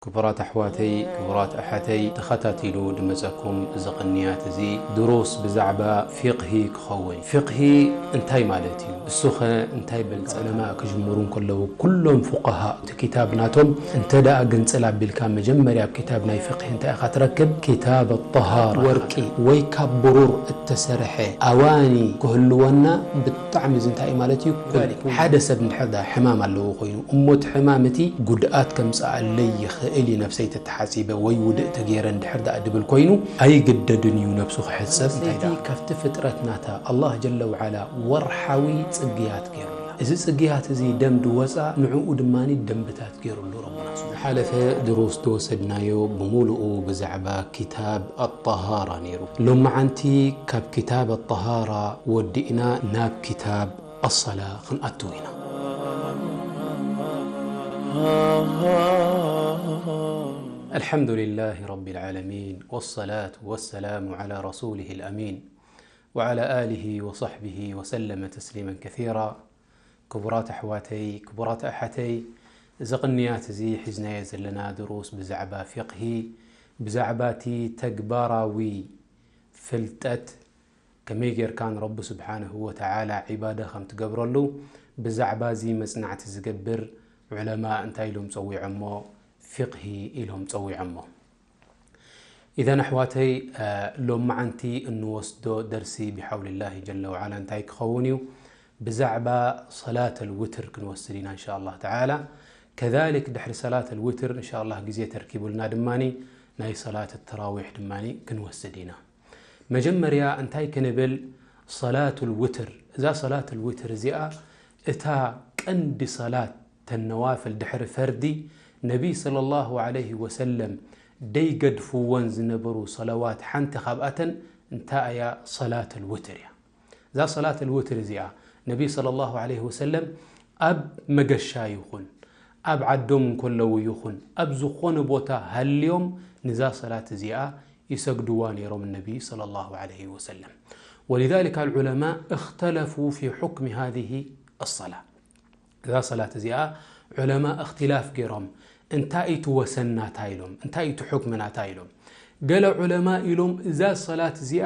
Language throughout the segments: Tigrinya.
ክቡራት ኣሕዋተይ፣ ክቡራት ኣሓተይ፣ ተኸታቲሉ ድመጸኩም እዚ ቅንያት እዚ ድሩስ ብዛዕባ ፊቕሂ ክኸውን። ፊቕሂ እንታይ ማለት እዩ? እሱኸ እንታይ በል? ዑለማ ክጅምሩ እንከለዉ ኩሎም ፉቃሃ እቲ ኪታብ ናቶም እንተ ደኣ ግንጽል ኣቢልካ መጀመርያ ኣብ ኪታብ ናይ ፊቕሂ እንታይ ኢኻ ትረክብ? ኪታብ ኣጠሃራ። ወርቂ ወይ ካብ ብሩር እተሰርሐ ኣዋኒ ክህልወና ብጣዕሚ እዚ እንታይ እዩ ማለት እዩ? ሓደ ሰብ እንድሕር ደኣ ሕማም ኣለዎ ኮይኑ እሞ እቲ ሕማም እቲ ጉድኣት ከምጽኣለይ ይኽእል እዩ ነብሰይ ተተሓጺበ ወይ ውድእ ተገይረ እንድሕር ደኣ ድብል ኮይኑ ኣይግደድን እዩ ነብሱ ክሕጸብ። እንታይ ደኣ ካብቲ ፍጥረት ናታ ኣላህ ጀለ ወዓላ ወርሓዊ ጽግያት ገይሩላ። እዚ ጽግያት እዚ ደም ድወጻ ንዕኡ ድማ ደንብታት ገይሩሉ ረቡና። ዝሓለፈ ድሩስ ዝወሰድናዮ ብምሉኡ ብዛዕባ ኪታብ ኣጠሃራ ነይሩ። ሎመዓንቲ ካብ ኪታብ ኣጠሃራ ወዲእና ናብ ኪታብ ኣሰላ ክንኣትው ኢና። الحمد لله رب العالمين والصلاة والسلام على رسوله الأمين وعلى آله وصحبه وسلم تسليما كثيرا. ክቡራት ኣሕዋተይ፣ ክቡራት ኣሓተይ፣ እዚ ቅንያት እዚ ሒዝናዮ ዘለና ድሩስ ብዛዕባ ፊቕሂ፣ ብዛዕባ እቲ ተግባራዊ ፍልጠት ከመይ ጌርካ ንረቢ ስብሓንሁ ወተዓላ ዒባዳ ከም ትገብረሉ ብዛዕባ እዚ መጽናዕቲ ዝገብር ዑለማ እንታይ ኢሎም ጸዊዖሞ? ፊቕሂ ኢሎም ጸዊዖሞ። ኢዘን ኣሕዋተይ፣ ሎመዓንቲ እንወስዶ ደርሲ ብሓውልላሂ ጀለ ወዓላ እንታይ ክኸውን እዩ? ብዛዕባ ሰላት ኣልውትር ክንወስድ ኢና እንሻ ኣላህ ተዓላ። ከዛሊክ ድሕሪ ሰላት ኣልውትር እንሻ ኣላህ ግዜ ተርኪቡልና ድማኒ ናይ ሰላት ተራዊሕ ድማኒ ክንወስድ ኢና። መጀመርያ እንታይ ክንብል? ሰላት ኣልውትር። እዛ ሰላት ኣልውትር እዚኣ እታ ቀንዲ ሰላት ተነዋፍል ድሕሪ ፈርዲ ነቢይ ሰለላሁ ዐለይሂ ወሰለም ደይገድፍወን ዝነበሩ ሰለዋት ሓንቲ ካብኣተን እንታይ እያ? ሰላት ኣልውትር እያ። እዛ ሰላት ኣልውትር እዚኣ ነቢይ ሰለላሁ ዐለይሂ ወሰለም ኣብ መገሻ ይኹን ኣብ ዓዶም እንከለዉ ይኹን ኣብ ዝኾነ ቦታ ሃልዮም ንዛ ሰላት እዚኣ ይሰግድዋ ነይሮም ነቢይ ሰለላሁ ዐለይሂ ወሰለም። ولذلك العلماء اختلفوا في حكم هذه الصلاة። እዛ ሰላት እዚኣ ዑለማ እኽትላፍ ገይሮም እንታይ እዩ ትወሰን ናታ ኢሎም እንታይ እዩ ትሕክም ናታ ኢሎም። ገለ ዑለማ ኢሎም እዛ ሰላት እዚኣ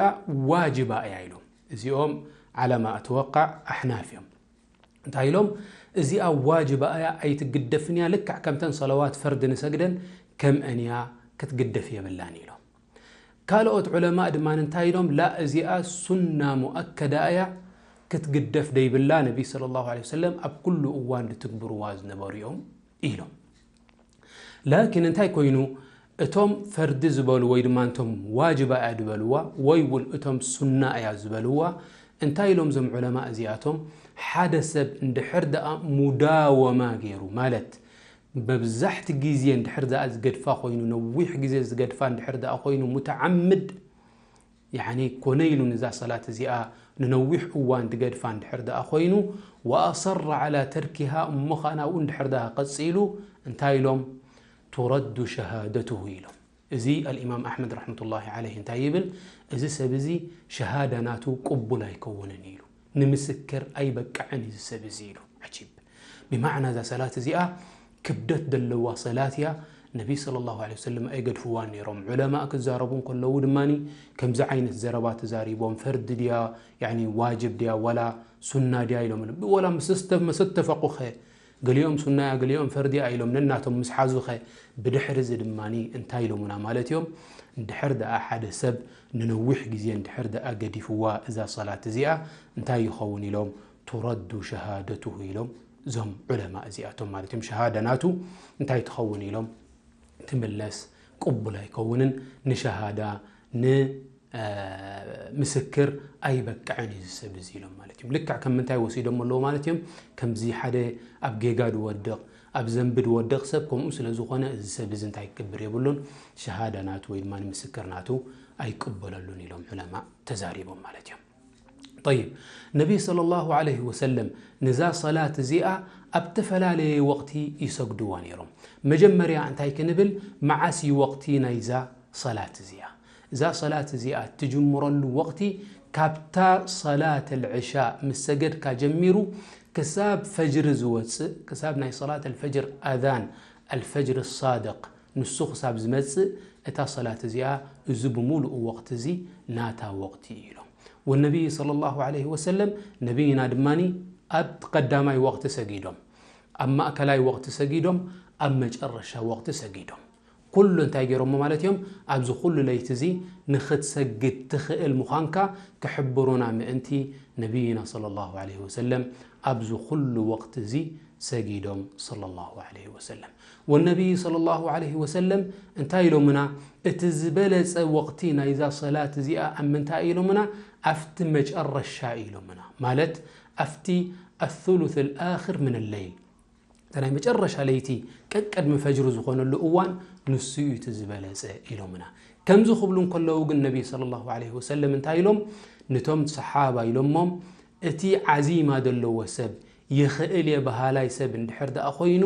ዋጅባ እያ ኢሎም። እዚኦም ዓለማ እትወቃዕ ኣሕናፍ እዮም። እንታይ ኢሎም? እዚኣ ዋጅባ እያ ኣይትግደፍን እያ ልክዕ ከምተን ሰለዋት ፈርድ ንሰግደን ከምአን እያ ክትግደፍ የብላን ኢሎም። ካልኦት ዑለማእ ድማ እንታይ ኢሎም? ላ እዚኣ ሱና ሙኣከዳ እያ ክትግደፍ ደይብላ ነቢ ሰለላሁ ዐለይሂ ወሰለም ኣብ ኩሉ እዋን ዝትግብርዋ ዝነበሩ እዮም ኢሎም። ላኪን እንታይ ኮይኑ እቶም ፈርዲ ዝበሉ ወይ ድማ እቶም ዋጅባ እያ ዝበልዋ ወይ እውን እቶም ሱና እያ ዝበልዋ እንታይ ኢሎም እዞም ዑለማ እዚኣቶም ሓደ ሰብ እንድሕር ደኣ ሙዳወማ ገይሩ ማለት መብዛሕቲ ግዜ እንድሕር ደኣ ዝገድፋ ኮይኑ ነዊሕ ግዜ ዝገድፋ እንድሕር ደኣ ኮይኑ ሙተዓምድ ያኒ ኮነ ኢሉ ንዛ ሰላት እዚኣ ንነዊሕ እዋን ድገድፋ እንድሕር ደኣ ኮይኑ ወኣሰራ ዓላ ተርኪሃ እሞ ኸዓ ናብኡ እንድሕር ደኣ ቀጺሉ እንታይ ኢሎም ቱረዱ ሸሃደትሁ ኢሎም። እዚ ኣልኢማም ኣሕመድ ረሕመቱላሂ ዓለይህ እንታይ ይብል? እዚ ሰብ እዚ ሸሃዳ ናቱ ቅቡል ኣይከውንን ኢሉ። ንምስክር ኣይበቅዕን እዚ ሰብ እዚ ኢሉ። ዓጂብ። ብማዕና እዛ ሰላት እዚኣ ክብደት ደለዋ ሰላት እያ። ነቢ ሰለላሁ ዐለይሂ ወሰለም ኣይገድፍዋን ነይሮም። ዑለማእ ክዛረቡ እንከለዉ ድማ ከምዚ ዓይነት ዘረባ ተዛሪቦም። ፈርዲ ድያ፣ ያኒ ዋጅብ ድያ፣ ዋላ ሱና ድያ ኢሎም። ወላ ምስ እተ-፣ ምስ እተፈቁኸ ገሊኦም ሱና እያ፣ ገሊኦም ፈርዲ እያ ኢሎም ነናቶም ምስ ሓዙኸ፣ ብድሕሪ እዚ ድማ እንታይ ኢሎምና ማለት እዮም? እንድሕር ደኣ ሓደ ሰብ ንነዊሕ ግዜ እንድሕር ደኣ ገዲፍዋ እዛ ሰላት እዚኣ እንታይ ይኸውን ኢሎም? ቱረዱ ሸሃደትሁ ኢሎም እዞም ዑለማ እዚኣቶም ማለት እዮም። ሸሃዳ ናቱ እንታይ ትኸውን ኢሎም? ትምለስ፣ ቅቡል ኣይከውንን። ንሸሃዳ ን እ፣ ምስክር ኣይበቅዕን እዩ እዚ ሰብ እዚ ኢሎም ማለት እዮም። ልክዕ ከም ምንታይ ወሲዶም ኣለዎ ማለት እዮም? ከምዚ ሓደ ኣብ ጌጋ ድወድቕ፣ ኣብ ዘንቢ ድወድቕ ሰብ ከምኡ ስለ ዝኾነ እዚ ሰብ እዚ እንታይ ክገብር የብሉን፣ ሸሃዳ ናቱ ወይ ድማ ንምስክር ናቱ ኣይቅበለሉን ኢሎም ዑለማ ተዛሪቦም ማለት እዮም። ጠይብ፣ ነቢ ሰለላሁ ዐለይሂ ወሰለም ንዛ ሰላት እዚኣ ኣብ ተፈላለየ ወቕቲ ይሰግድዋ ነይሮም። መጀመርያ እንታይ ክንብል፣ መዓስ እዩ ወቕቲ ናይዛ ሰላት እዚኣ? እዛ ሰላት እዚኣ ትጅምረሉ ወቕቲ ካብታ ሰላት ኣልዕሻእ ምስ ሰገድካ ጀሚሩ ክሳብ ፈጅሪ ዝወፅእ፣ ክሳብ ናይ ሰላት ኣልፈጅር ኣዛን ኣልፈጅር ሳድቕ ንሱ ክሳብ ዝመጽእ እታ ሰላት እዚኣ እዚ ብምሉኡ ወቕቲ እዚ ናታ ወቕቲ እዩ ኢሎም። ወነቢይ ሰለላሁ ዐለይሂ ወሰለም፣ ነቢይና ድማኒ ኣብቲ ቀዳማይ ወቕቲ ሰጊዶም፣ ኣብ ማእከላይ ወቕቲ ሰጊዶም፣ ኣብ መጨረሻ ወቕቲ ሰጊዶም። ኩሉ እንታይ ገይሮሞ ማለት እዮም? ኣብዚ ኩሉ ለይቲ እዚ ንኽትሰግድ ትኽእል ምዃንካ ክሕብሩና ምእንቲ ነቢይና ሰለላሁ ዐለይሂ ወሰለም ኣብዚ ኩሉ ወቕቲ እዚ ሰጊዶም ሰለላሁ ዐለይሂ ወሰለም። ወነቢይ ሰለላሁ ዐለይሂ ወሰለም እንታይ ኢሎምና? እቲ ዝበለጸ ወቕቲ ናይዛ ሰላት እዚኣ ኣብ ምንታይ ኢሎምና? ኣብቲ መጨረሻ ኢሎምና። ማለት ኣብቲ ኣሱሉስ ኣልኣኽር ምን ለይል፣ እታ ናይ መጨረሻ ለይቲ ቀቀድሚ ፈጅሪ ዝኾነሉ እዋን ንሱ እዩ እቲ ዝበለጸ ኢሎምና። ከምዚ ክብሉ እንከለዉ ግን ነቢይ ሰለላሁ ዐለይሂ ወሰለም እንታይ ኢሎም? ነቶም ሰሓባ ኢሎሞም፣ እቲ ዓዚማ ዘለዎ ሰብ፣ ይኽእል እየ በሃላይ ሰብ እንድሕር ደኣ ኮይኑ፣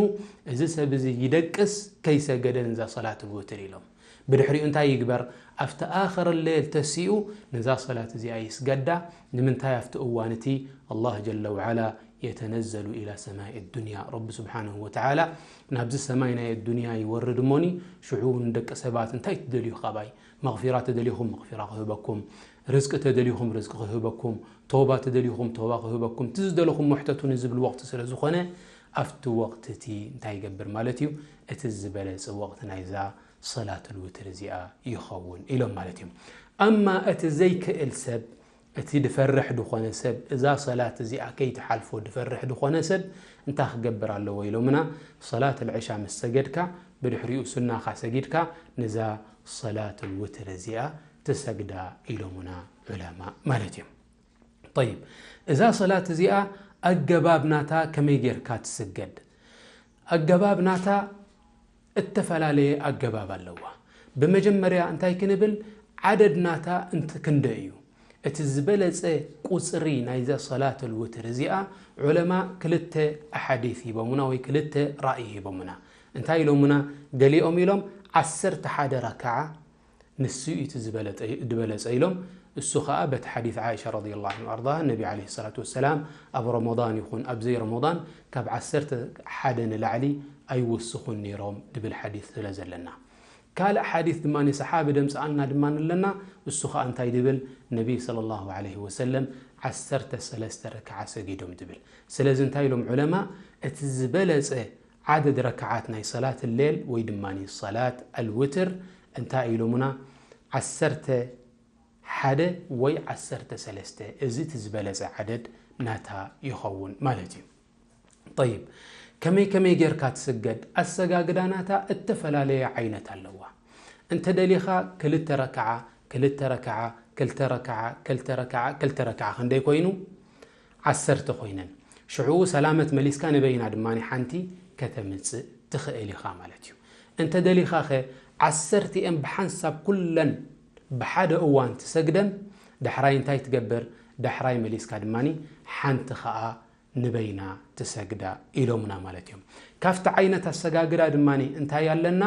እዚ ሰብ እዚ ይደቅስ ከይሰገደ ንዛ ሰላት ልውትር ኢሎም። ብድሕሪኡ እንታይ ይግበር? ኣብቲ ኣኸር ሌል ተሲኡ ነዛ ሰላት እዚኣ ይስገዳ። ንምንታይ? ኣብቲ እዋን እቲ ኣላህ ጀለ ወዓላ የተነዘሉ ኢላ ሰማይ ዱንያ፣ ረቢ ስብሓንሁ ወተዓላ ናብዚ ሰማይ ናይ ዱንያ ይወርድ እሞኒ፣ ሽዑ ንደቂ ሰባት እንታይ ትደልዩ ካባይ? መቕፊራ ተደሊኹም መቕፊራ ክህበኩም፣ ርዝቂ ተደሊኹም ርዝቂ ክህበኩም፣ ቶባ ተደሊኹም ቶባ ክህበኩም፣ እቲ ዝደለኹም ውሕተቱኒ ዝብል ወቕቲ ስለ ዝኾነ፣ ኣብቲ ወቕቲ እቲ እንታይ ይገብር ማለት እዩ? እቲ ዝበለጸ ወቕቲ ናይዛ ሰላቱል ውትር እዚኣ ይኸውን ኢሎም ማለት እዮም። ኣማ እቲ ዘይክእል ሰብ፣ እቲ ድፈርሕ ድኾነ ሰብ፣ እዛ ሰላት እዚኣ ከይትሓልፎ ድፈርሕ ድኾነ ሰብ እንታይ ክገብር ኣለዎ ኢሎምና? ሰላት ልዕሻ ምስ ሰገድካ፣ ብድሕሪኡ ሱናኻ ሰጊድካ፣ ንዛ ሰላቱል ውትር እዚኣ ትሰግዳ ኢሎምና ዑለማ ማለት እዮም። ጠይብ፣ እዛ ሰላት እዚኣ ኣገባብ ናታ ከመይ ጌርካ ትስገድ? ኣገባብ ናታ እተፈላለየ ኣገባብ ኣለዋ። ብመጀመርያ እንታይ ክንብል፣ ዓደድ ናታ እንት ክንደ እዩ? እቲ ዝበለጸ ቁጽሪ ናይዛ ሰላተል ውትር እዚኣ ዑለማ ክልተ ኣሓዲስ ሂቦምና ወይ ክልተ ራእይ ሂቦምና። እንታይ ኢሎምና? ገሊኦም ኢሎም ዓሰርተ ሓደ ረክዓ ንሱ እዩ እቲ ዝበለጠ-፣ ዝበለጸ ኢሎም። እሱ ኸኣ በቲ ሓዲስ ዓኢሻ ረዲየላሁ ዐንሃ ወኣርዳሃ፣ ነቢ ዓለይሂ ሰላቱ ወሰላም ኣብ ረመዳን ይኹን ኣብ ዘይ ረመዳን ካብ ዓሰርተ ሓደ ንላዕሊ ኣይውስኹን ነይሮም ድብል ሓዲስ ስለ ዘለና። ካልእ ሓዲስ ድማ ንሰሓቢ ደምጽኣልና ድማ ኣለና። እሱ ኸኣ እንታይ ድብል? ነቢ ሰለላሁ ዐለይሂ ወሰለም ዓሰርተ ሰለስተ ረክዓ ሰጊዶም ድብል። ስለዚ እንታይ ኢሎም ዑለማ? እቲ ዝበለጸ ዓደድ ረክዓት ናይ ሰላት ሌል ወይ ድማ ሰላት ኣልውትር እንታይ ኢሎምና? ዓሰርተ ሓደ ወይ ዓሰርተ ሰለስተ፣ እዚ እቲ ዝበለጸ ዓደድ ናታ ይኸውን ማለት እዩ። ጠይብ፣ ከመይ ከመይ ጌርካ ትስገድ? ኣሰጋግዳ ናታ እተፈላለየ ዓይነት ኣለዋ። እንተ ደሊኻ ክልተ ረክዓ፣ ክልተ ረክዓ፣ ክልተ ረክዓ፣ ክልተ ረክዓ፣ ክልተ ረክዓ ክንደይ ኮይኑ? ዓሰርተ ኮይነን። ሽዑ ሰላመት መሊስካ ንበይና ድማ ሓንቲ ከተምጽእ ትኽእል ኢኻ ማለት እዩ። እንተ ደሊኻኸ ዓሰርቲኤን ብሓንሳብ ኩለን ብሓደ እዋን ትሰግደን፣ ዳሕራይ እንታይ ትገብር? ዳሕራይ መሊስካ ድማ ሓንቲ ኸኣ ንበይና ትሰግዳ ኢሎምና ማለት እዮም። ካብቲ ዓይነት ኣሰጋግዳ ድማ እንታይ ኣለና?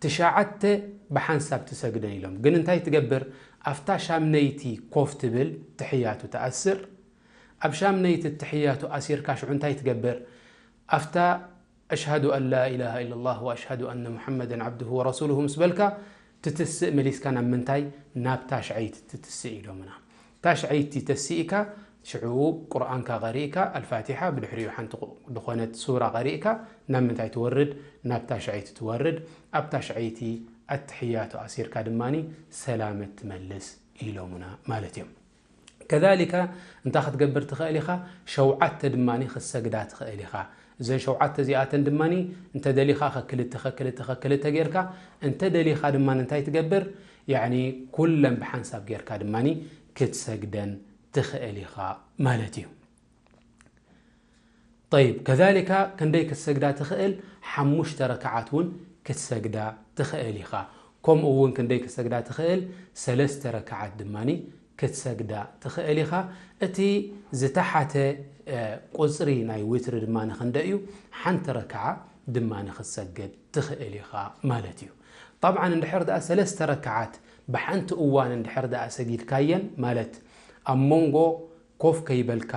ትሽዓተ ብሓንሳብ ትሰግደን ኢሎም። ግን እንታይ ትገብር? ኣብታ ሻምነይቲ ኮፍ ትብል፣ ትሕያቱ ትኣስር። ኣብ ሻምነይቲ ትሕያቱ ኣሲርካ ሽዑ እንታይ ትገብር? ኣብታ ኣሽሃዱ ኣን ላ ኢላሃ ኢለላህ ወኣሽሃዱ ኣነ ሙሐመደን ዓብዱሁ ወረሱሉሁ ምስ በልካ ትትስእ መሊስካ ናብ ምንታይ? ናብ ታሽዐይቲ ትትስእ ኢሎምና። ታሽዐይቲ ተሲእካ ሽዑ ቁርኣንካ ቀሪእካ ኣልፋቲሓ ብድሕሪኡ ሓንቲ ዝኾነት ሱራ ቀሪእካ ናብ ምንታይ ትወርድ? ናብ ታሽዐይቲ ትወርድ። ኣብ ታሽዐይቲ ኣትሕያቱ ኣሲርካ ድማ ሰላመት ትመልስ ኢሎምና ማለት እዮም። ከዛሊካ እንታይ ክትገብር ትኽእል ኢኻ? ሸውዓተ ድማ ክትሰግዳ ትኽእል ኢኻ። እዘን ሸውዓተ እዚኣተን ድማ እንተ ደሊኻ ከክልተ ከክልተ ከክልተ ጌርካ፣ እንተ ደሊኻ ድማ እንታይ ትገብር? ያዕኒ ኩለን ብሓንሳብ ጌርካ ድማ ክትሰግደን ትኽእል ኢኻ ማለት እዩ። ጠይብ፣ ከዛሊካ ክንደይ ክትሰግዳ ትኽእል? ሓሙሽተ ረክዓት እውን ክትሰግዳ ትኽእል ኢኻ። ከምኡ እውን ክንደይ ክትሰግዳ ትኽእል? ሰለስተ ረክዓት ድማ ክትሰግዳ ትኽእል ኢኻ። እቲ ዝተሓተ፣ እ፣ ቁጽሪ ናይ ዊትሪ ድማ ንኽንደይ እዩ? ሓንቲ ረክዓ ድማ ንኽትሰግድ ትኽእል ኢኻ ማለት እዩ። ጠብዓን እንድሕር ደኣ ሰለስተ ረክዓት ብሓንቲ እዋን እንድሕር ደኣ ሰጊድካየን ማለት ኣብ መንጎ ኮፍ ከይበልካ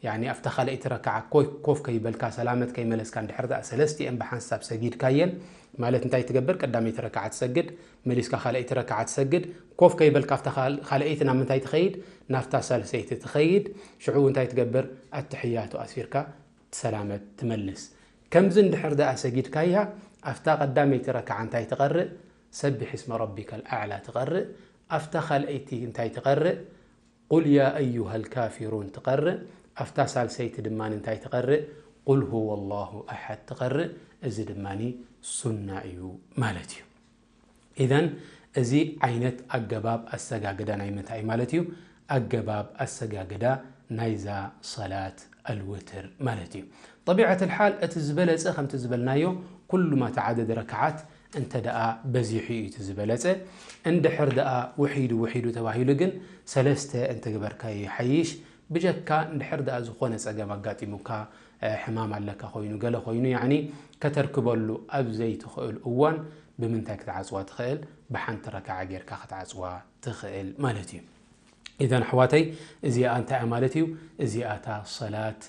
ያኒ ኣብታ ካልኣይቲ ረክዓ ኮይ-፣ ኮፍ ከይበልካ ሰላመት ከይመለስካ እንድሕር ደኣ ሰለስቲአን ብሓንሳብ ሰጊድካየን ማለት እንታይ ትገብር? ቀዳመይቲ ረክዓ ትሰግድ፣ መሊስካ ካልኣይቲ ረክዓ ትሰግድ፣ ኮፍ ከይበልካ ኣብታ ካል-፣ ካልኣይቲ ናብ ምንታይ ትኸይድ? ናብታ ሳልሰይቲ ትኸይድ። ሽዑ እንታይ ትገብር? ኣትሕያቱ ኣሲርካ ሰላመት ትመልስ። ከምዚ እንድሕር ደኣ ሰጊድካያ ኣብታ ቀዳመይቲ ረክዓ እንታይ ትቐርእ? ሰቢሕ እስመ ረቢከል ኣዕላ ትቐርእ። ኣብታ ካልኣይቲ እንታይ ትቐርእ? ቁል ያ ኣዩሃል ካፊሩን ትቐርእ። ኣብታ ሳልሰይቲ ድማ እንታይ ትቐርእ? ቁል ሁወ ላሁ ኣሓድ ትቐርእ። እዚ ድማ ሱና እዩ ማለት እዩ። ኢዘን እዚ ዓይነት ኣገባብ ኣሰጋግዳ ናይ ምንታይ ማለት እዩ? ኣገባብ ኣሰጋግዳ ናይዛ ሰላት ኣልውትር ማለት እዩ። ጠቢዐት ልሓል እቲ ዝበለጸ ከምቲ ዝበልናዮ ኩሉ ማተዓደድ ረክዓት እንተ ደኣ በዚሑ እዩ እቲ ዝበለጸ። እንድሕር ደኣ ውሒዱ ውሒዱ ተባሂሉ ግን ሰለስተ እንተገበርካዮ ይሓይሽ። ብጀካ እንድሕር ደኣ ዝኾነ ጸገም ኣጋጢሙካ፣ እ፣ ሕማም ኣለካ ኮይኑ፣ ገለ ኮይኑ፣ ያዕኒ ከተርክበሉ ኣብ ዘይትኽእል እዋን ብምንታይ ክትዓጽዋ ትኽእል? ብሓንቲ ረክዓ ጌርካ ክትዓጽዋ ትኽእል ማለት እዩ። ኢዘን ኣሕዋተይ፣ እዚኣ እንታይ እያ ማለት እዩ? እዚኣ እታ ሰላት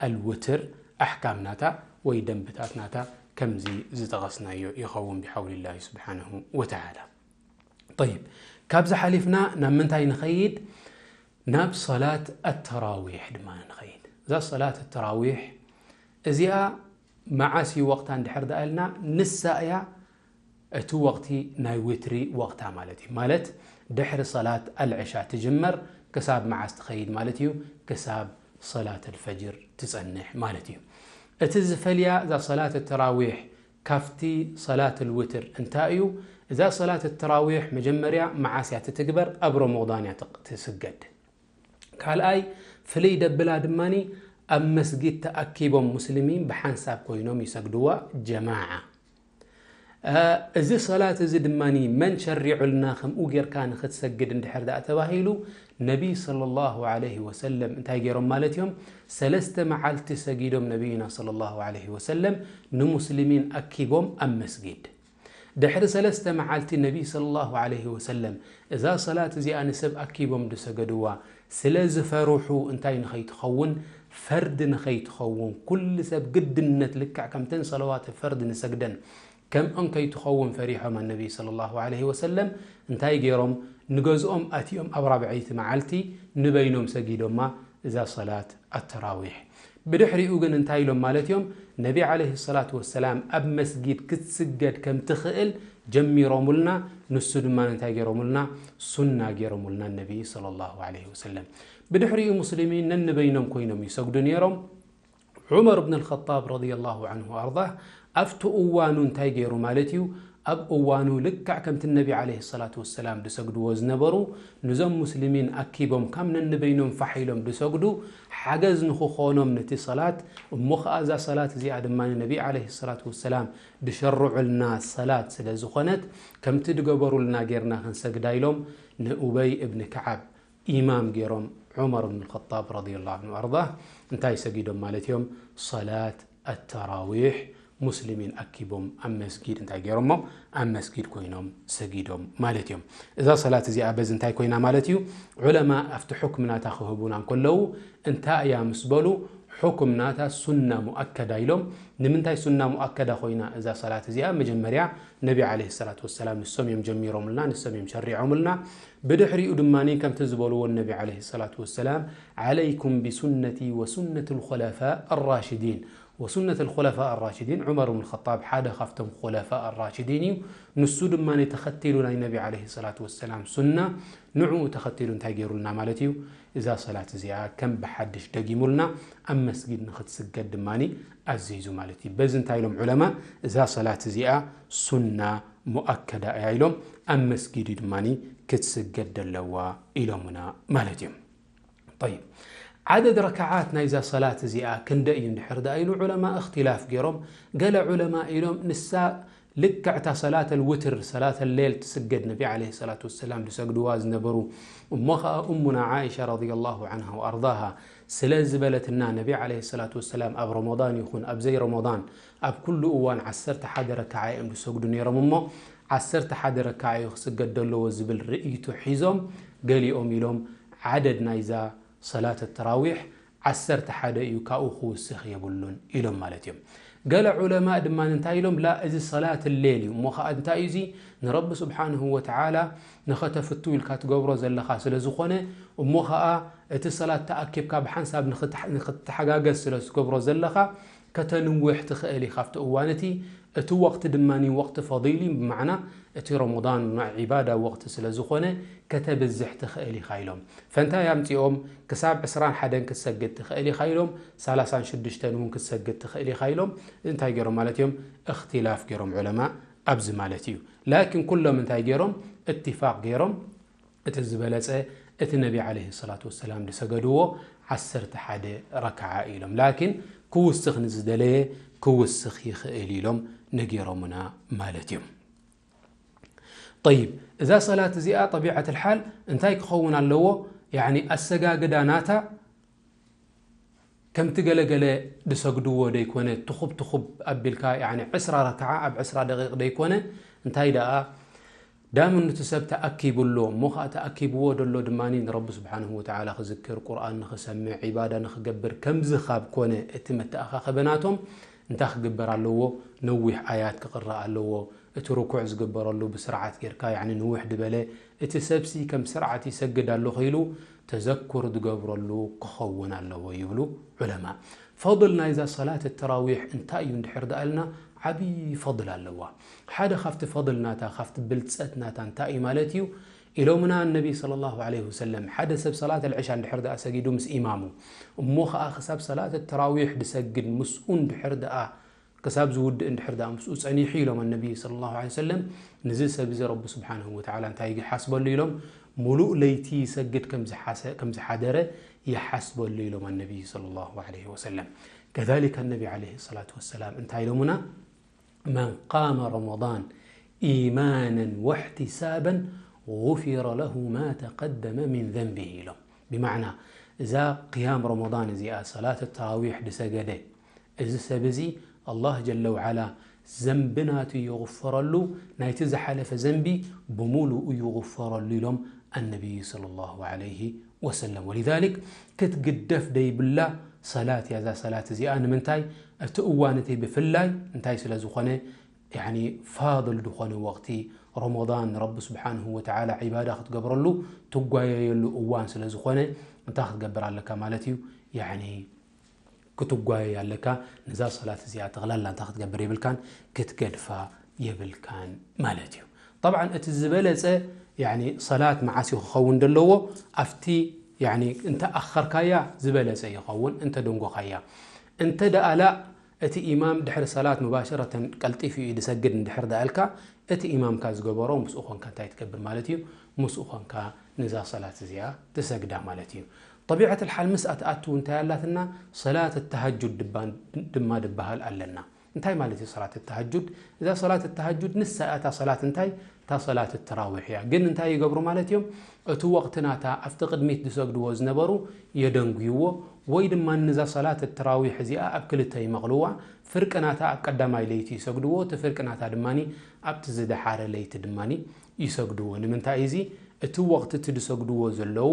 ኣልውትር ኣሕካም ናታ ወይ ደንብታት ናታ ከምዚ ዝጠቐስናዮ ይኸውን ብሓውሊላሂ ስብሓነሁ ወተዓላ። ጠይብ፣ ካብዚ ሓሊፍና ናብ ምንታይ ንኸይድ? ናብ ሰላት ኣተራዊሕ ድማ ንኸይድ። እዛ ሰላት ኣተራዊሕ እዚኣ መዓስ እዩ ወቕታ እንድሕር ደኣ ኢልና፣ ንሳ እያ እቲ ወቕቲ ናይ ዊትሪ ወቕታ ማለት እዩ። ማለት ድሕሪ ሰላት ኣልዕሻ ትጅመር ክሳብ መዓስ ትኸይድ ማለት እዩ? ክሳብ ሰላት ኣልፈጅር ትጸንሕ ማለት እዩ። እቲ ዝፈልያ እዛ ሰላት ኣተራዊሕ ካብቲ ሰላት ኣልውትር እንታይ እዩ? እዛ ሰላት ኣተራዊሕ መጀመርያ መዓስ እያ ትትግበር? ኣብ ረመዳን እያ ትቕ-፣ ትስገድ። ካልኣይ ፍልይ ደብላ ድማኒ ኣብ መስጊድ ተኣኪቦም ሙስሊሚን ብሓንሳብ ኮይኖም ይሰግድዋ ጀማዓ። እ፣ እዚ ሰላት እዚ ድማኒ መን ሸሪዑልና ከምኡ ጌርካ ንኽትሰግድ እንድሕር ደኣ ተባሂሉ ነቢይ ሰለላሁ ዐለይሂ ወሰለም እንታይ ገይሮም ማለት እዮም? ሰለስተ መዓልቲ ሰጊዶም ነቢይና ሰለላሁ ዐለይሂ ወሰለም ንሙስሊሚን ኣኪቦም ኣብ መስጊድ። ድሕሪ ሰለስተ መዓልቲ ነቢይ ሰለላሁ ዐለይሂ ወሰለም እዛ ሰላት እዚኣ ንሰብ ኣኪቦም ዝሰገድዋ ስለ ዝፈርሑ እንታይ ንኸይትኸውን፣ ፈርዲ ንኸይትኸውን፣ ኩሉ ሰብ ግድነት ልክዕ ከምተን ሰለዋት ፈርዲ ንሰግደን ከምኦን ከይትኸውን ፈሪሖም ኣነቢይ ሰለላሁ ዐለይሂ ወሰለም እንታይ ገይሮም? ንገዝኦም ኣትዮም ኣብ ራብዐይቲ መዓልቲ ንበይኖም ሰጊዶማ እዛ ሰላት ኣተራዊሕ። ብድሕሪኡ ግን እንታይ ኢሎም ማለት እዮም? ነቢ ዐለይሂ ሰላቱ ወሰላም ኣብ መስጊድ ክትስገድ ከም ትኽእል ጀሚሮሙልና፣ ንሱ ድማ እንታይ ገይሮሙልና? ሱና ገይሮሙልና ነቢ ሰለላሁ ዐለይሂ ወሰለም። ብድሕሪኡ ሙስሊሚን ነንበይኖም ኮይኖም ይሰግዱ ነይሮም። ዑመር ብን ኣልኸጣብ ረዲየላሁ ዐንሁ ወኣርዳህ ኣብቲ እዋኑ እንታይ ገይሩ ማለት እዩ? ኣብ እዋኑ ልክዕ ከምቲ ነቢ ዐለይሂ ሰላቱ ወሰላም ዝሰግድዎ ዝነበሩ፣ ንዞም ሙስሊሚን ኣኪቦም ካብ ነንበይኖም ፋሕ ኢሎም ዝሰግዱ ሓገዝ ንኽኾኖም ነቲ ሰላት፣ እሞ ኸኣ እዛ ሰላት እዚኣ ድማ ነቢ ዐለይሂ ሰላቱ ወሰላም ዝሸርዑልና ሰላት ስለ ዝኾነት፣ ከምቲ ዝገበሩልና ጌርና ክንሰግዳ ኢሎም ንኡበይ እብኒ ከዓብ ኢማም ገይሮም ዑመር ብን ኸጣብ ረዲየላሁ ዐንሁ ወኣርዳህ እንታይ ሰጊዶም ማለት እዮም? ሰላት ኣተራዊሕ ሙስሊሚን ኣኪቦም ኣብ መስጊድ እንታይ ገይሮሞ? ኣብ መስጊድ ኮይኖም ሰጊዶም ማለት እዮም። እዛ ሰላት እዚኣ በዚ እንታይ ኮይና ማለት እዩ? ዑለማ ኣብቲ ሕክም ናታ ክህቡና እንከለዉ እንታይ እያ ምስ በሉ፣ ሕክም ናታ ሱና ሙኣከዳ ኢሎም። ንምንታይ ሱና ሙኣከዳ ኮይና እዛ ሰላት እዚኣ? መጀመርያ ነቢ ዐለይሂ ሰላቱ ወሰላም ንሶም እዮም ጀሚሮምልና፣ ንሶም እዮም ሸሪዖምልና። ብድሕሪኡ ድማ ከምቲ ዝበልዎ ነቢ ዐለይሂ ሰላቱ ወሰላም፣ "ዐለይኩም ቢሱነቲ ወሱነቲ ልኹለፋእ ኣራሽዲን." ወሱነት ልኹለፋእ ኣራሽዲን፣ ዑመር ብን ኸጣብ ሓደ ካብቶም ኹለፋእ ኣራሽዲን እዩ። ንሱ ድማ ተኸቲሉ ናይ ነቢ ዐለይሂ ሰላቱ ወሰላም ሱና፣ ንዕኡ ተኸቲሉ እንታይ ገይሩልና ማለት እዩ? እዛ ሰላት እዚኣ ከም ብሓድሽ ደጊሙልና፣ ኣብ መስጊድ ንኽትስገድ ድማ ኣዚዙ ማለት እዩ። በዚ እንታይ ኢሎም ዑለማ? እዛ ሰላት እዚኣ ሱና ሙኣከዳ እያ ኢሎም፣ ኣብ መስጊድ እዩ ድማ ክትስገድ ደለዋ ኢሎምና ማለት እዮም። ጠይብ፣ ዓደድ ረክዓት ናይዛ ሰላት እዚኣ ክንደይ እዩ እንድሕር ደኣ ኢሉ ዑለማ እኽትላፍ ገይሮም። ገለ ዑለማ ኢሎም ንሳ ልክዕታ ሰላት ኣልውትር፣ ሰላት ኣሌል ትስገድ፣ ነቢ ዐለይሂ ሰላቱ ወሰላም ዝሰግድዋ ዝነበሩ። እሞ ኸኣ እሙና ዓኢሻ ረዲየላሁ ዐንሃ ወኣርዳሃ ስለ ዝበለትና፣ ነቢ ዐለይሂ ሰላቱ ወሰላም ኣብ ረመዳን ይኹን ኣብ ዘይ ረመዳን ኣብ ኩሉ እዋን ዓሰርተ ሓደ ረክዓ እዮም ዝሰግዱ ነይሮም። እሞ ዓሰርተ ሓደ ረክዓ እዩ ክስገድ ዘለዎ ዝብል ርእይቶ ሒዞም፣ ገሊኦም ኢሎም ዓደድ ናይዛ ሰላት ተራዊሕ ዓሰርተ ሓደ እዩ፣ ካብኡ ክውስኽ የብሉን ኢሎም ማለት እዮም። ገለ ዑለማእ ድማ እንታይ ኢሎም? ላ፣ እዚ ሰላት ሌል እዩ። እሞ ኸዓ እንታይ እዩ እዚ? ንረቢ ስብሓንሁ ወተዓላ ንኸተፍቱ ኢልካ ትገብሮ ዘለኻ ስለ ዝኾነ፣ እሞ ኸዓ እቲ ሰላት ተኣኪብካ ብሓንሳብ ንኽትሓ-፣ ንኽትተሓጋገዝ ስለ ትገብሮ ዘለኻ፣ ከተንውሕ ትኽእል ኢኻ ኣብቲ እዋን እቲ። እቲ ወቕቲ ድማ ወቕቲ ፈዲል እዩ፣ ብማዕና እቲ ረመዳን ናይ ዒባዳ ወቕቲ ስለ ዝኾነ፣ ከተብዝሕ ትኽእል ኢኻ ኢሎም። ፈንታይ ኣምጺኦም፣ ክሳብ ዕስራን ሓደን ክትሰግድ ትኽእል ኢኻ ኢሎም፣ ሰላሳን ሽዱሽተን እውን ክትሰግድ ትኽእል ኢኻ ኢሎም። እንታይ ገይሮም ማለት እዮም? እኽትላፍ ገይሮም ዑለማ ኣብዚ ማለት እዩ። ላኪን ኩሎም እንታይ ገይሮም? እትፋቕ ገይሮም፣ እቲ ዝበለጸ እቲ ነቢ ዓለይሂ ሰላቱ ወሰላም ዝሰገድዎ ዓሰርተ ሓደ ረክዓ ኢሎም። ላኪን ክውስኽ ንዝደለየ ክውስኽ ይኽእል ኢሎም ነጊሮምና ማለት እዮም። ጠይብ፣ እዛ ሰላት እዚኣ ጠቢዓት ልሓል እንታይ ክኸውን ኣለዎ? ያኒ ኣሰጋግዳ ናታ ከምቲ ገለገለ ዝሰግድዎ ደይኮነ፣ ትኹብ ትኹብ ኣቢልካ፣ ያኒ ዕስራ ረክዓ ኣብ ዕስራ ደቂቕ ደይኮነ፣ እንታይ ደኣ ዳም ነቲ ሰብ ተኣኪቡ ኣሎ፣ እሞ ኸዓ ተኣኪብዎ ደሎ ድማ ንረቢ ስብሓንሁ ወተዓላ ክዝክር፣ ቁርኣን ንኽሰምዕ፣ ዒባዳ ንኽገብር፣ ከምዚ ካብ ኮነ እቲ መተኣኻኸበ ናቶም፣ እንታይ ክግበር ኣለዎ? ነዊሕ ኣያት ክቕረእ ኣለዎ። እቲ ርኩዕ ዝግበረሉ ብስርዓት ጌርካ፣ ያዕኒ ንውሕ ድበለ፣ እቲ ሰብሲ ከም ስርዓት ይሰግድ ኣለኹ ኢሉ ተዘኩር ዝገብረሉ ክኸውን ኣለዎ ይብሉ ዑለማ። ፈضል ናይዛ ሰላት ተራዊሕ እንታይ እዩ እንድሕር ደኣልና፣ ዓብዪ ፈضል ኣለዋ። ሓደ ካብቲ ፈضል ናታ፣ ካብቲ ብልጸት ናታ እንታይ እዩ ማለት እዩ? ኢሎምና ነቢ ሰለላሁ ዐለይሂ ወሰለም፣ ሓደ ሰብ ሰላት ኣልዕሻ እንድሕር ደኣ ሰጊዱ ምስ ኢማሙ፣ እሞ ኸዓ ክሳብ ሰላት ተራዊሕ ድሰግድ ምስኡ እንድሕር ደኣ ክሳብ ዝውድእ እንድሕር ደኣ ምስኡ ጸኒሑ ኢሎም ኣነቢ ሰለላሁ ዐለይሂ ወሰለም፣ ንዚ ሰብ እዚ ረቢ ስብሓንሁ ወተዓላ እንታይ ይሓስበሉ ኢሎም? ሙሉእ ለይቲ ይሰግድ ከም ዝሓሰ-፣ ከም ዝሓደረ ይሓስበሉ ኢሎም ኣነቢ ሰለላሁ ዐለይሂ ወሰለም። ከዛሊከ ኣነቢ ዐለይሂ ሰላቱ ወሰላም እንታይ ኢሎምና? መን ቃመ ረመዳን ኢማናን ወሕቲሳባን ጉፊረ ለሁ ማ ተቀደመ ሚን ዘንቢሂ ኢሎም። ብማዕና እዛ ቅያም ረመዳን እዚኣ ሰላት ተራዊሕ ድሰገደ እዚ ሰብ እዚ ኣላህ ጀለ ወዓላ ዘንቢ ናቱ ይغፈረሉ፣ ናይቲ ዝሓለፈ ዘንቢ ብምሉኡ ይغፈረሉ ኢሎም ኣነቢይ ሰለላሁ ዐለይሂ ወሰለም። ወሊዛሊክ ክትግደፍ ደይብላ ሰላት እያ እዛ ሰላት እዚኣ። ንምንታይ? እቲ እዋን እቲ ብፍላይ እንታይ ስለ ዝኾነ፣ ያኒ ፋድል ዝኾነ ወቕቲ ረመዳን ንረቢ ስብሓንሁ ወተዓላ ዒባዳ ክትገብረሉ ትጓየየሉ እዋን ስለ ዝኾነ እንታይ ክትገብር ኣለካ ማለት እዩ? ያኒ ክትጓየ ኣለካ። ነዛ ሰላት እዚኣ ጠቕላላ እንታይ ክትገብር የብልካን? ክትገድፋ የብልካን ማለት እዩ። ጠብዓን እቲ ዝበለጸ ያኒ ሰላት መዓስ እዩ ክኸውን ዘለዎ? ኣብቲ ያኒ እንተ ኣኸርካያ ዝበለጸ ይኸውን፣ እንተ ደንጎኻያ። እንተ ደኣ ላእ እቲ ኢማም ድሕሪ ሰላት ሙባሸረተን ቀልጢፉ እዩ ዝሰግድ እንድሕር ደኣልካ፣ እቲ ኢማምካ ዝገበሮ ምስኡ ኾንካ እንታይ ትገብር ማለት እዩ? ምስኡ ኾንካ ነዛ ሰላት እዚኣ ትሰግዳ ማለት እዩ። ጠቢዐት ልሓል ምስ ኣትኣቱ እንታይ ኣላትና? ሰላት ተሃጁድ ድባ-፣ ድማ ድበሃል ኣለና። እንታይ ማለት እዩ ሰላት ተሃጁድ? እዛ ሰላት ተሃጁድ ንሳ እያ እታ ሰላት እንታይ? እታ ሰላት ተራዊሕ እያ። ግን እንታይ ይገብሩ ማለት እዮም? እቲ ወቕቲ ናታ ኣብቲ ቅድሚት ዝሰግድዎ ዝነበሩ የደንጉይዎ፣ ወይ ድማ ንዛ ሰላት ተራዊሕ እዚኣ ኣብ ክልተ ይመቕልዋ። ፍርቂ ናታ ኣብ ቀዳማይ ለይቲ ይሰግድዎ፣ እቲ ፍርቂ ናታ ድማ ኣብቲ ዝደሓረ ለይቲ ድማ ይሰግድዎ። ንምንታይ እዚ? እቲ ወቕቲ እቲ ዝሰግድዎ ዘለዉ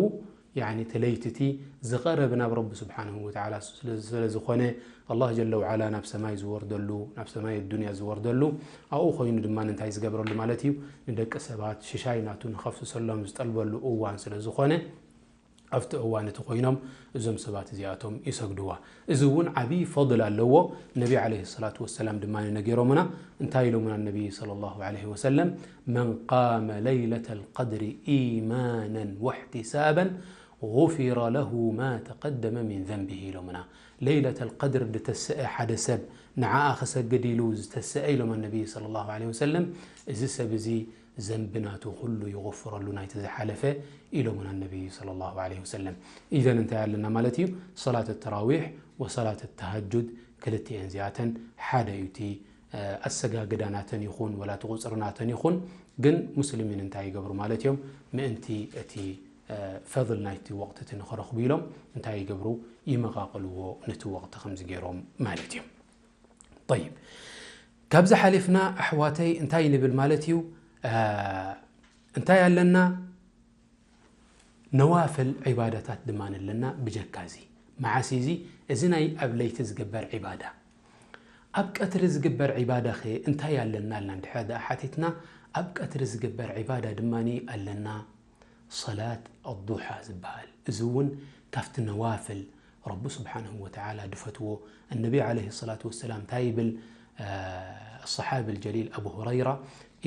ያኒ እቲ ለይቲ እቲ ዝቐረበ ናብ ረቢ ስብሓንሁ ወተዓላ ስለ፣ ስለ ዝኾነ፣ ኣላህ ጀለ ወዓላ ናብ ሰማይ ዝወርደሉ፣ ናብ ሰማይ ዱንያ ዝወርደሉ፣ ኣብኡ ኮይኑ ድማ እንታይ ዝገብረሉ ማለት እዩ? ንደቂ ሰባት ሽሻይ ናቱ ንኸፍስሰሎም ዝጠልበሉ እዋን ስለ ዝኾነ፣ ኣብቲ እዋን እቲ ኮይኖም እዞም ሰባት እዚኣቶም ይሰግድዋ። እዚ እውን ዓብዪ ፈድል ኣለዎ። ነቢ ዓለይሂ ሰላቱ ወሰላም ድማ ነጊሮምና። እንታይ ኢሎምና ነቢ ሰለላሁ ዓለይሂ ወሰለም? መን ቃመ ለይለተ ልቀድሪ ኢማናን ወሕቲሳባን ጉፊረ ለሁ ማ ተቀደመ ሚን ዘንቢሂ ኢሎምና። ለይለተ ልቀድር ዝተሰአ ሓደ ሰብ ንዓኣ ክሰግድ ኢሉ ዝተሰአ ኢሎም ነቢ ሰለላሁ ዓለይሂ ወሰለም፣ እዚ ሰብ እዚ ዘንቢ ናቱ ኩሉ ይغፍረሉ ናይቲ ዝሓለፈ ኢሎምና ነቢ ሰለላሁ ዓለይሂ ወሰለም። ኢዘን እንታይ ኣለና ማለት እዩ? ሰላት ተራዊሕ ወሰላት ተሃጁድ ክልቲኤን እዚኣተን ሓደ እዩ። እቲ፣ እ፣ ኣሰጋግዳ ናተን ይኹን ወላ እቲ ቁፅሪ ናተን ይኹን፣ ግን ሙስሊሚን እንታይ ይገብሩ ማለት እዮም? ምእንቲ እቲ፣ እ፣ ፈضል ናይቲ ወቕቲ እቲ ንኽረኽቡ ኢሎም እንታይ ይገብሩ? ይመቓቕልዎ ነቲ ወቕቲ ከምዚ ገይሮም ማለት እዮም። ጠይብ፣ ካብዚ ሓሊፍና ኣሕዋተይ እንታይ ንብል ማለት እዩ? እ፣ እንታይ ኣለና? ነዋፍል ዒባዳታት ድማ ኣለና። ብጀካ እዚ መዓስ እዚ? እዚ ናይ ኣብ ለይቲ ዝግበር ዒባዳ። ኣብ ቀትሪ ዝግበር ዒባዳ ኸ እንታይ ኣለና? ኣልና እንድሕር ደኣ ሓቲትና፣ ኣብ ቀትሪ ዝግበር ዒባዳ ድማ ኣለና ሰላት ኣዱሓ ዝበሃል። እዚ እውን ካብቲ ነዋፍል ረቢ ስብሓንሁ ወተዓላ ድፈትዎ። እነቢ ዓለይሂ ሰላቱ ወሰላም እንታይ ይብል? ኣሰሓቢ ልጀሊል ኣቡ ሁረይራ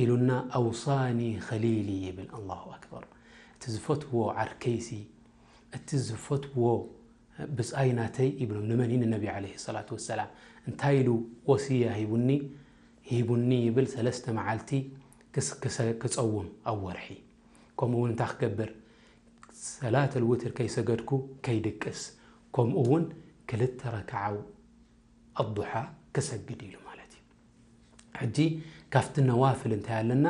ኢሉና፣ ኣውሳኒ ኸሊሊ ይብል። ኣላሁ ኣክበር። እቲ ዝፈትዎ ዓርከይሲ፣ እቲ ዝፈትዎ ብጻይ ናተይ ይብሎም። ንመን? ንነቢ ዓለይሂ ሰላቱ ወሰላም። እንታይ ኢሉ ወስያ ሂቡኒ? ሂቡኒ ይብል፣ ሰለስተ መዓልቲ ክስ- ክሰ- ክጸውም ኣብ ወርሒ። ከምኡ እውን እንታይ ክገብር? ሰላት ልውትር ከይሰገድኩ ከይድቅስ፣ ከምኡ እውን ክልተ ረክዓ ኣዱሓ ክሰግድ ኢሉ ማለት እዩ። ሕጂ ካብቲ ነዋፍል እንታይ ኣለና?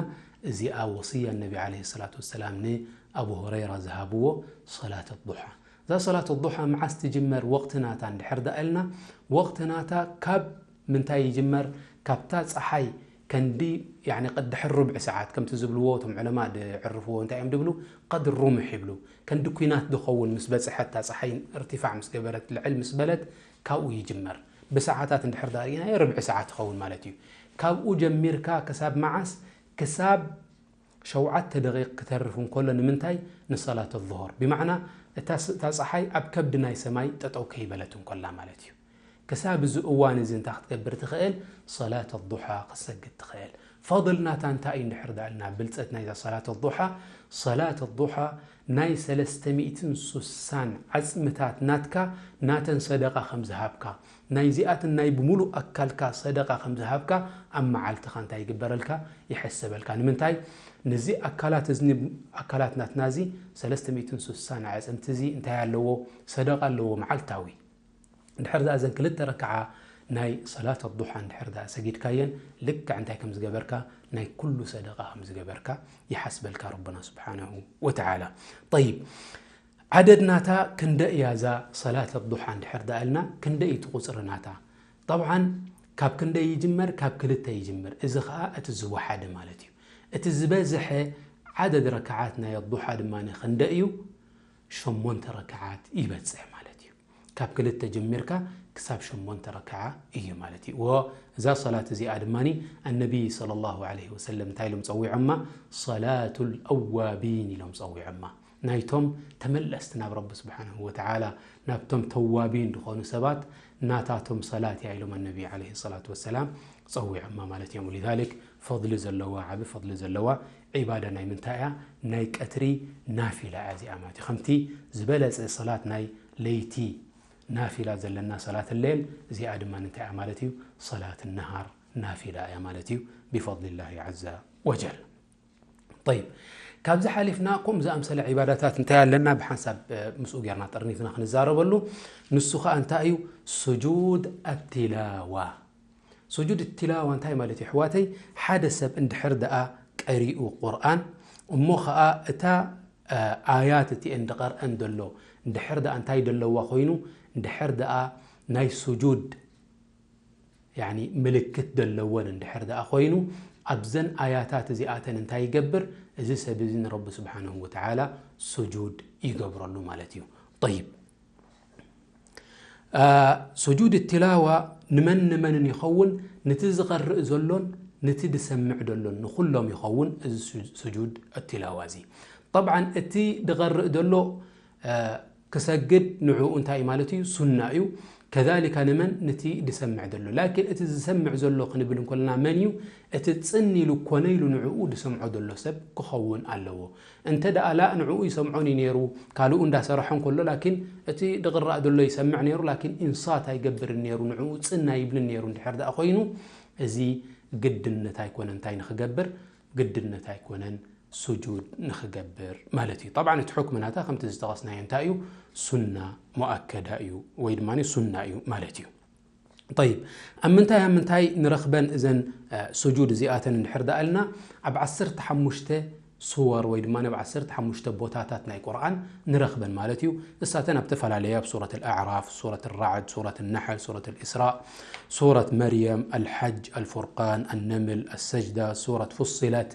እዚኣ ወስያ ነቢ ዓለይሂ ሰላቱ ወሰላም ንኣቡ ሁረይራ ዝሃብዎ ሰላት ኣዱሓ። እዛ ሰላት ኣዱሓ መዓስ ትጅመር? ወቕቲ ናታ እንድሕር ደኣ ኢልና፣ ወቕቲ ናታ ካብ ምንታይ ይጅመር? ካብታ ጸሓይ ከንዲ፣ ያኒ፣ ቅድሕር ሩብዒ ሰዓት ከምቲ ዝብልዎ እቶም ዑለማ ድዕርፍዎ እንታይ እዮም ድብሉ? ቀድር ሩምሕ ይብሉ። ከንዲ ኲናት ድኸውን ምስ በጽሐት፣ እታ ጸሓይ እርቲፋዕ ምስ ገበረት፣ ልዕል ምስ በለት፣ ካብኡ ይጅመር። ብሰዓታት እንድሕር ደኣ ርኢናዮ ርብዒ ሰዓት ይኸውን ማለት እዩ። ካብኡ ጀሚርካ ክሳብ መዓስ? ክሳብ ሸውዓተ ደቂቕ ክተርፍ እንከሎ። ንምንታይ? ንሰላት ዙሁር። ብማዕና እታ ስ- እታ ጸሓይ ኣብ ከብዲ ናይ ሰማይ ጠጠው ከይበለት እንከላ ማለት እዩ። ክሳብ እዚ እዋን እዚ እንታይ ክትገብር ትኽእል? ሰላት ኣዱሓ ክትሰግድ ትኽእል። ፈضል ናታ እንታይ እዩ እንድሕር ደኣ ኢልና፣ ብልጸት ናይዛ ሰላት ኣዱሓ? ሰላት ኣዱሓ ናይ ሰለስተ ሚእትን ሱሳን ዓጽምታት ናትካ ናተን ሰደቃ ከም ዝሃብካ፣ ናይዚኣትን ናይ ብምሉእ ኣካልካ ሰደቃ ከም ዝሃብካ ኣብ መዓልትኻ እንታይ ይግበረልካ? ይሕሰበልካ። ንምንታይ? ነዚ ኣካላት እዝኒ፣ ኣካላት ናትና እዚ ሰለስተ ሚእትን ሱሳን ኣዕጽምቲ እዚ እንታይ ኣለዎ? ሰደቃ ኣለዎ መዓልታዊ። እንድሕር ደኣ እዘን ክልተ ረክዓ ናይ ሰላት ኣዱሓ እንድሕር ደኣ ሰጊድካየን፣ ልክዕ እንታይ ከም ዝገበርካ? ናይ ኩሉ ሰደቃ ከም ዝገበርካ ይሓስበልካ ረብና ስብሓነሁ ወተዓላ። ጠይብ፣ ዓደድ ናታ ክንደይ እያ እዛ ሰላት ኣዱሓ እንድሕር ደኣ ኢልና? ክንደይ እቲ ቁጽሪ ናታ? ጠብዓን ካብ ክንደይ ይጅመር? ካብ ክልተ ይጅምር። እዚ ኸኣ እቲ ዝወሓደ ማለት እዩ። እቲ ዝበዝሐ ዓደድ ረክዓት ናይ ኣዱሓ ድማ ክንደይ እዩ? ሸሞንተ ረክዓት ይበጽሕ ማለት እዩ። ካብ ክልተ ጀሚርካ ክሳብ ሸሞንተ ረክዓ እዩ ማለት እዩ። ወ- እዛ ሰላት እዚኣ ድማ ኣነቢ ሰለላሁ ዐለይሂ ወሰለም እንታይ ኢሎም ጸዊዖማ? ሰላቱል ኣዋቢን ኢሎም ጸዊዖማ። ናይቶም ተመለስቲ ናብ ረቢ ስብሓንሁ ወተዓላ፣ ናብቶም ተዋቢን ዝኾኑ ሰባት ናታቶም ሰላት እያ ኢሎም ኣነቢ ዐለይሂ ሰላቱ ወሰላም ጸዊዖማ ማለት እዮም። ሊዛሊክ ፈድሊ ዘለዋ፣ ዓቢ ፈድሊ ዘለዋ ዒባዳ ናይ ምንታይ እያ? ናይ ቀትሪ ናፊላ እያ እዚኣ ማለት እዩ። ከምቲ ዝበለጸ ሰላት ናይ ለይቲ ናፊላ ዘለና ሰላት ሌል፣ እዚኣ ድማ እንታይ እያ ማለት እዩ? ሰላት ነሃር ናፊላ እያ ማለት እዩ፣ ብፈድሊላሂ ዐዘ ወጀል። ጠይብ፣ ካብዚ ሓሊፍና ከምኡ ዝኣምሰለ ዒባዳታት እንታይ ኣለና? ብሓንሳብ፣ እ፣ ምስኡ ጌርና ጠርኒፍና ክንዛረበሉ። ንሱ ኸኣ እንታይ እዩ? ስጁድ ኣቲላዋ። ስጁድ ኣቲላዋ እንታይ ማለት እዩ ኣሕዋተይ? ሓደ ሰብ እንድሕር ደኣ ቀሪኡ ቁርኣን፣ እሞ ኸኣ እታ፣ እ፣ ኣያት እቲኤን ድቐርአን ዘሎ እንድሕር ደኣ እንታይ ደለዋ ኮይኑ፣ እንድሕር ደኣ ናይ ስጁድ፣ ያኒ፣ ምልክት ደለወን እንድሕር ደኣ ኮይኑ፣ ኣብዘን ኣያታት እዚኣተን እንታይ ይገብር? እዚ ሰብ እዚ ንረቢ ስብሓንሁ ወተዓላ ስጁድ ይገብረሉ ማለት እዩ። ጠይብ፣ እ፣ ስጁድ ትላዋ ንመን ንመንን ይኸውን? ነቲ ዝቐርእ ዘሎን ነቲ ዝሰምዕ ዘሎን ንኹሎም ይኸውን እዚ ሱ- ስጁድ ትላዋ እዚ። ጠብዓን እቲ ዝቐርእ ዘሎ፣ እ፣ ክሰግድ ንዕኡ እንታይ እዩ ማለት እዩ? ሱና እዩ። ከዛሊካ ንመን? ነቲ ዝሰምዕ ዘሎ። ላኪን እቲ ዝሰምዕ ዘሎ ክንብል እንከለና መን እዩ? እቲ ጽን ኢሉ ኮነ ኢሉ ንዕኡ ዝሰምዖ ዘሎ ሰብ ክኸውን ኣለዎ። እንተ ደኣ ላ ንዕኡ ይሰምዖን እዩ ነይሩ፣ ካልኡ እንዳሰረሐ እንከሎ፣ ላኪን እቲ ዝቕራእ ዘሎ ይሰምዕ ነይሩ፣ ላኪን ኢንሳት ኣይገብርን ነይሩ፣ ንዕኡ ጽን ኣይብልን ነይሩ እንድሕር ደኣ ኮይኑ፣ እዚ ግድነት ኣይኮነን እንታይ ንኽገብር፣ ግድነት ኣይኮነን ስጁድ ንኽገብር ማለት እዩ። ጠብዓን እቲ ሕክሚ ናታ ከምቲ ዝጠቐስናዮ እንታይ እዩ? ሱና ሙኣከዳ እዩ ወይ ድማ ሱና እዩ ማለት እዩ። ጠይብ፣ ኣብ ምንታይ ኣብ ምንታይ ንረኽበን እዘን፣ እ፣ ስጁድ እዚኣተን እንድሕር ደኣ ኢልና፣ ኣብ ዓሰርተ ሓሙሽተ ሱወር ወይ ድማ ኣብ ዓሰርተ ሓሙሽተ ቦታታት ናይ ቁርኣን ንረኽበን ማለት እዩ። ንሳተን ኣብ ዝተፈላለየ፣ ኣብ ሱረት ኣልኣዕራፍ፣ ሱረት ራዕድ፣ ሱረት ነሕል፣ ሱረት ኣልእስራእ፣ ሱረት መርየም፣ ኣልሐጅ፣ ኣልፉርቃን፣ ኣነምል፣ ኣሰጅዳ፣ ሱረት ፉስለት፣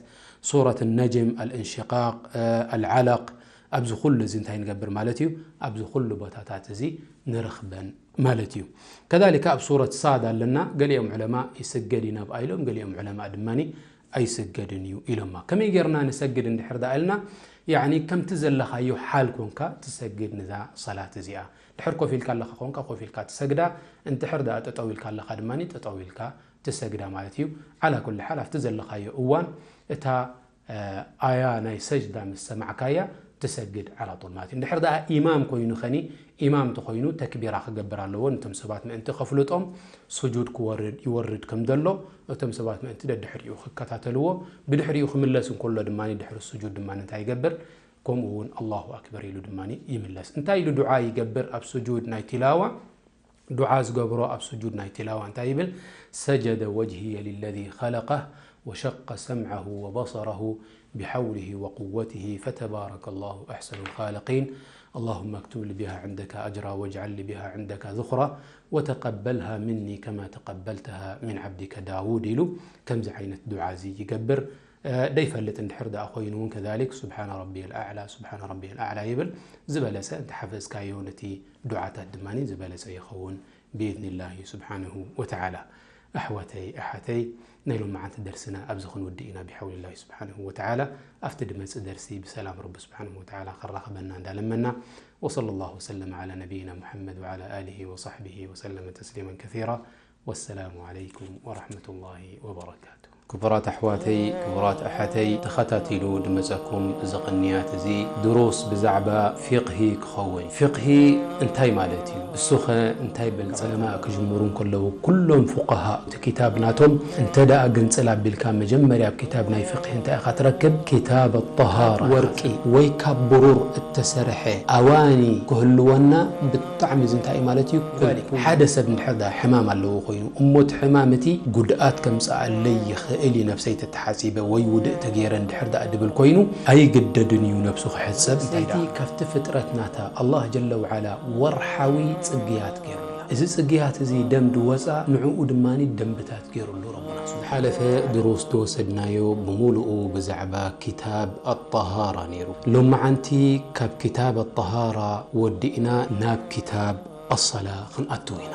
ሱረት ነጅም፣ ኣልእንሽቃቅ፣ እ፣ ኣልዓለቅ፣ ኣብዚ ኩሉ እዚ እንታይ ንገብር ማለት እዩ? ኣብዚ ኩሉ ቦታታት እዚ ንረኽበን ማለት እዩ። ከዛሊካ ኣብ ሱረት ሳድ ኣለና፣ ገሊኦም ዑለማ ይስገድ እዩ ናብኣ ኢሎም፣ ገሊኦም ዑለማ ድማ ኣይስገድን እዩ ኢሎማ። ከመይ ጌርና ንሰግድ እንድሕር ደኣ ኢልና፣ ያዕኒ ከምቲ ዘለኻዮ ሓል ኮንካ ትሰግድ ንዛ ሰላት እዚኣ። ድሕር ኮፍ ኢልካ ኣለኻ ኮንካ ኮፍ ኢልካ ትሰግዳ፣ እንድሕር ደኣ ጠጠው ኢልካ ኣለኻ ድማ ጠጠው ኢልካ ትሰግዳ ማለት እዩ። ዓላ ኩሊ ሓል ኣብቲ ዘለኻዮ እዋን እታ ኣያ ናይ ሰጅዳ ምስ ሰማዕካያ ትሰግድ ዓላ ጡል ማለት እዩ። እንድሕር ደኣ ኢማም ኮይኑ ኸኒ፣ ኢማም እንተኾይኑ ተክቢራ ክገብር ኣለዎ፣ ነቶም ሰባት ምእንቲ ከፍልጦም ስጁድ ክወርድ ይወርድ ከም ዘሎ፣ እቶም ሰባት ምእንቲ ደድሕሪኡ ክከታተልዎ፣ ብድሕሪኡ ክምለስ እንከሎ ድማ ድሕሪ ስጁድ ድማ እንታይ ይገብር? ከምኡ እውን ኣላሁ ኣክበር ኢሉ ድማ ይምለስ። እንታይ ኢሉ ዱዓ ይገብር ኣብ ስጁድ ናይ ቲላዋ? ዱዓ ዝገብሮ ኣብ ስጁድ ናይ ቲላዋ እንታይ ይብል? سجد وجهي للذي خلقه وشق سمعه وبصره بحوله وقوته فتبارك الله أحسن الخالقين. اللهم اكتب لي بها عندك أجرا واجعل لي بها عندك ذخرا وتقبلها مني كما تقبلتها من عبدك داود ኢሉ ከምዚ ዓይነት ዱዓ እዚ ይገብር። ደይፈልጥ እንድሕር ደኣ ኮይኑ እውን ከዛሊክ سبحان ربي الأعلى سبحان ربي الأعلى ይብል። ዝበለጸ እንተሓፈዝካዮ ነቲ ዱዓታት ድማ ዝበለጸ ይኸውን ብኢዝኒላሂ ስብሓንሁ ወተዓላ። ኣሕዋተይ ኣሓተይ ናይ ሎመዓንቲ ደርስና ኣብዚ ክንውድእ ኢና ብሓውሊላሂ ስብሓንሁ ወተዓላ። ኣብቲ ድመጽእ ደርሲ ብሰላም ረቢ ስብሓንሁ ወተዓላ ከራኽበና እንዳለመና وصلى الله وسلم على نبينا محمد وعلى آله وصحبه وسلم تسليما كثيرا. والسلام عليكم ورحمة الله وبركاته. ክቡራት ኣሕዋተይ ክቡራት ኣሓተይ ተኸታቲሉ ድመጸኩም እዚ ቅንያት እዚ ድሩስ ብዛዕባ ፊቕሂ ክኸውን። ፊቕሂ እንታይ ማለት እዩ? እሱኸ እንታይ በልጸማ ክጅምሩ እንከለዉ ኩሎም ፉቃሃ እቲ ኪታብ ናቶም እንተ ደኣ ግንጽል ኣቢልካ መጀመርያ ኣብ ኪታብ ናይ ፊቕሂ እንታይ ኢኻ ትረክብ? ኪታብ ኣጠሃራ ወርቂ ወይ ካብ ብሩር እተሰርሐ ኣዋኒ ክህልወና ብጣዕሚ እዚ እንታይ እዩ ማለት እዩ? ኩል ሓደ ሰብ እንድሕር ደኣ ሕማም ኣለዎ ኮይኑ እሞ እቲ ሕማም እቲ ጉድኣት ከምጽኣለይ ይኽእል እዩ ነብሰይ ተተሓጺበ ወይ ውድእ ተገይረ እንድሕር ደኣ ድብል ኮይኑ ኣይግደድን እዩ ነብሱ ክሕጸብ። እንታይ ደኣ ካብቲ ፍጥረት ናታ ኣላህ ጀለ ወዓላ ወርሓዊ ጽግያት ገይሩላ። እዚ ጽግያት እዚ ደም ድወጻ ንዕኡ ድማ ደምብታት ገይሩሉ ረቡና። ዝሓለፈ ድሩስ ዝወሰድናዮ ብምሉኡ ብዛዕባ ኪታብ ኣጠሃራ ነይሩ። ሎመዓንቲ ካብ ኪታብ ኣጠሃራ ወዲእና ናብ ኪታብ ኣሰላ ክንኣትው ኢና።